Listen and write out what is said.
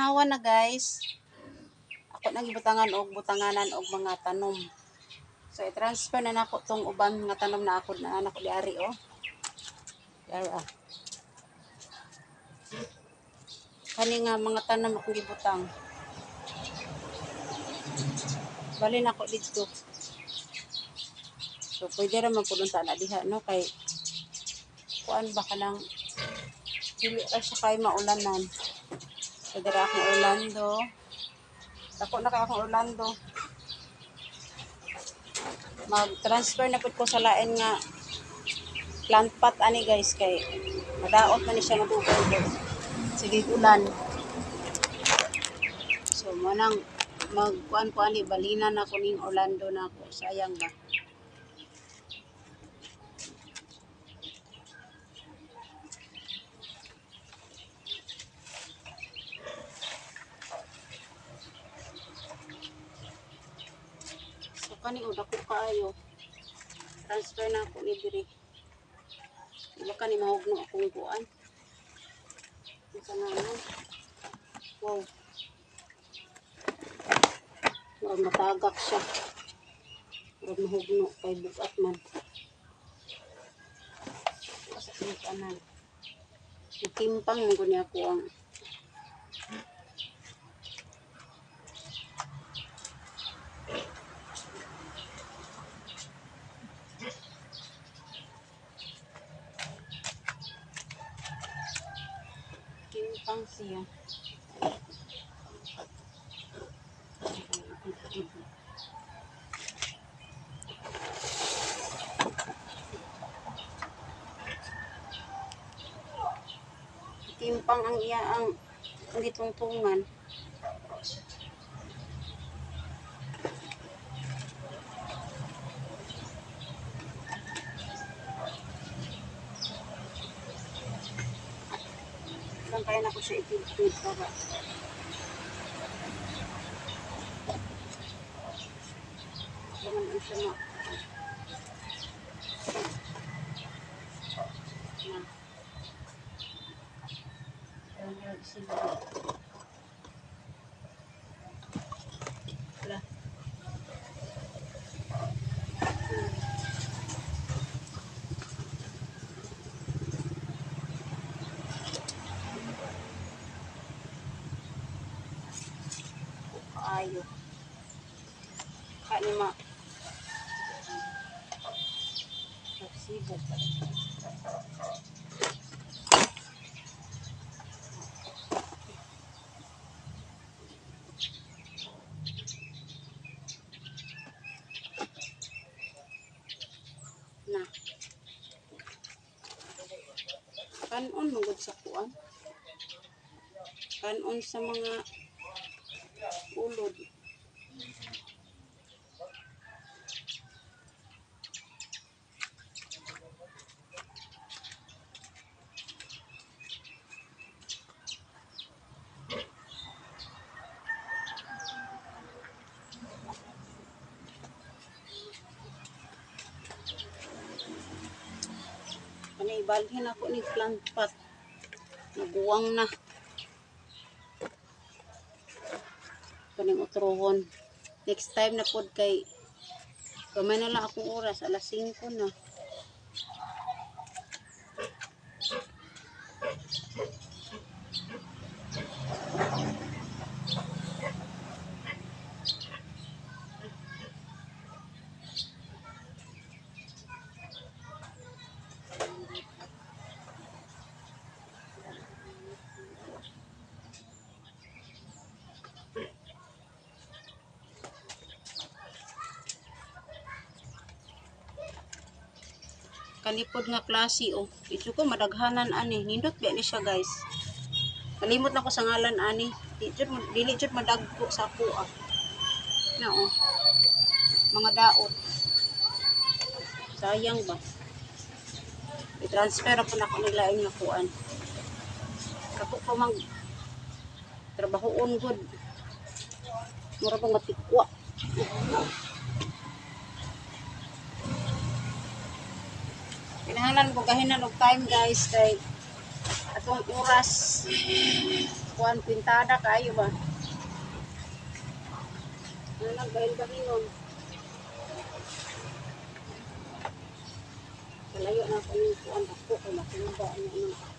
Tanawa na, guys. Ako nang gibutangan og butanganan og mga tanom. So i-transfer na nako tong uban nga tanom na ako na anak diari oh. Diari ah. Kani nga mga tanom akong gibutang. Bali nako didto. So pwede ra man pud unta na diha, no, kay kuan ba kanang dili ra siya kay maulanan. So dira akong Orlando. Dako na kay akong Orlando. Mag-transfer na pud ko sa lain nga plant pot ani, guys, kay madaot man ni siya nga tubig. Sige ulan. So mo nang magkuan ko ani, balhinan na ko ning Orlando na ako. Sayang ba? So kani o dako kaayo. Transfer na ako ni diri. Di ba kani mahugno akong kuan? Unsa nga no? Wow. Murag matagak siya. Murag mahugno kay bugat man. Asa sa kanan. Natimpang mo guni ako ang timpang siya. Timpang ang iya ang gitungtungan. Lang kaya na ko siya itugtog para naman ang siya ma na. Ayan, ayan, sige. Wala. Kaayo. Kani ma. Nagsibok. Na. Kanon magud sa kuan. Kanon sa mga ulod. Kani ibalhin ako ni plant pot. Naguwang na. Kaning utrohon. Next time na pod kay gamay na lang akong oras, alas 5 na. Kanipod nga klase oh. Ito ko madaghanan ani. Nindot ba ni siya, guys. Kalimot na ko sa ngalan ani. Di jud dili jud madagko sa ako ah. Na oh. Mga daot. Sayang ba? I-transfer ako na ako naglaing nga kuan. Kako pa mang trabahoon gud. Mura pang matikwa. Kinahanglan ko gahinan og time, guys, kay atong oras. Kuan, kwintada kaayo ba? Ano lang, bahin-bahinon. Kalayo na ako yung kuan ako kay matumba ano ano.